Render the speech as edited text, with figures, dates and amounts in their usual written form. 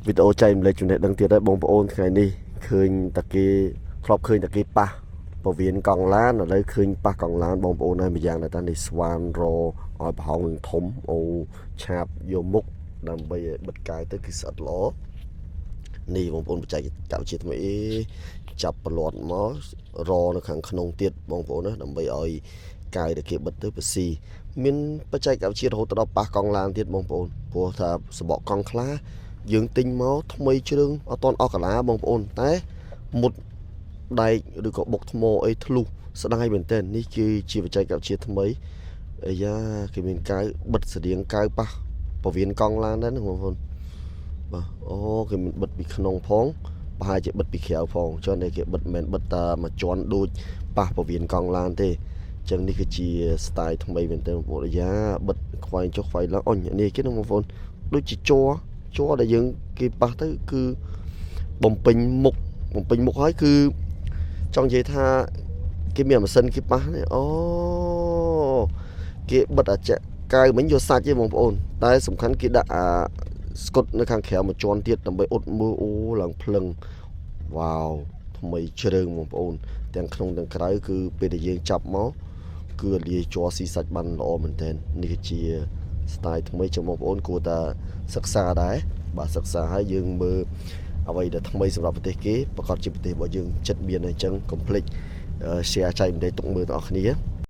វីដេអូចែកម្លែកចំណេះដឹងទៀតហើយបងប្អូនថ្ងៃនេះឃើញតាគេធ្លាប់ឃើញតាគេប៉ះពវៀនកង់ឡានឥឡូវឃើញប៉ះកង់ឡានបងប្អូនហើយម្យ៉ាងដែរតានេះស្វានរឲ្យប្រហោងនឹងធំអូឆាបយកមុខដើម្បីឲ្យបិទកាយទៅគឺស្អិតល្អនេះបងប្អូនបច្ចេកវិទ្យាថ្មីអេចាប់ប្រឡាត់មករនៅខាងក្នុងទៀតបងប្អូនណាដើម្បីឲ្យកាយដែលគេបិទទៅបស៊ីមានបច្ចេកវិទ្យារហូតដល់ប៉ះកង់ឡានទៀតបងប្អូនព្រោះថាសបកកង់ខ្លះយើងទិញមកថ្មីជ្រឿងអត់តន់អស់កាឡាបងប្អូនតែមុតដែកឬក៏បុកថ្មអីធ្លុះស្ដាយមែនទែននេះគឺជាបច្ចេកវិទ្យាថ្មីអាយ៉ាគេមានកាវបិទស្តៀងកាវប៉ះពវៀនកង់ឡានដែរណាបងប្អូនបាទអូគេមានបិទពីក្នុងផងប្រហែលជាបិទពីក្រៅផងចុះនេះគេបិទមិនមែនបិទតាមួយជាន់ដូចប៉ះពវៀនកង់ឡានទេអញ្ចឹងនេះគឺជា style ថ្មីមែនទែនបងប្អូនអាយ៉ាបិទខ្វែងចុះខ្វែងឡើងអញនេះគេណាបងប្អូនដូចជាជ័រជ័រដែលយើងគេប៉ះទៅគឺបំពេញមុខបំពេញមុខហើយគឺចង់និយាយថាគេមានម៉ាស៊ីនគេប៉ះនេះអូគេបិទអាចាក់កាវមិញយកសាច់ទេបងប្អូនតែសំខាន់គេដាក់អាស្កុតនៅខាងក្រៅមួយជាន់ទៀតដើម្បីអ៊ុតមើលអូឡើងភ្លឹងវ៉ាវថ្មីជ្រើងបងប្អូនទាំងក្នុងទាំងក្រៅគឺពេលដែលយើងចាប់មកគឺលាយជ័រស៊ីសាច់បានល្អមែនទែននេះគឺជា style ថ្មីចឹងបងប្អូនគួរតែសិក្សាដែរបាទសិក្សាហើយយើងមើលអ្វីដែលថ្មីសម្រាប់ប្រទេសគេប្រកាសជាប្រទេសរបស់យើងចិត្តមានអញ្ចឹងកុំភ្លេច share ចែកម្លែកទុកមើលទាំងអស់គ្នា។